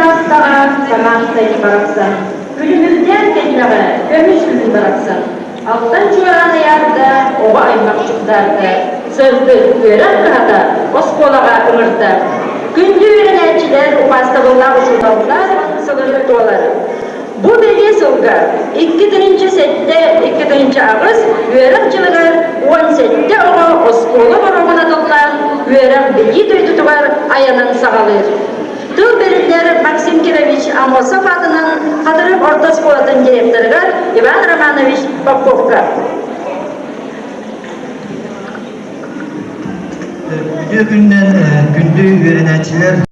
аастаҕа самаан сайын барахсан, күлүмүрдээн кэллэҕэ көмүс күһүн барахсан. Алтан чуораан ыйаарда, оҕо аймах чугдаарда, сырдык үөрэх кыһата оскуолаҕа ыҥырда. Күндү үөрэнээччилэр, убаастабыллаах учууталлар сылын туолар. Бу бэлиэ сылга 2007 2008 үөрэх дьылыгар 17 оҕо оскуола боруогун атыллаан үөрэх-билии дойдутугар айанын саҕалыыр. Тыл бэриллэр Максим Кирович Аммосов аатынан Хатырык орто оскуолатын директорыгар Иван Романович Поповка. Үтүө күнүнэн күндү үөрэнээччилэр!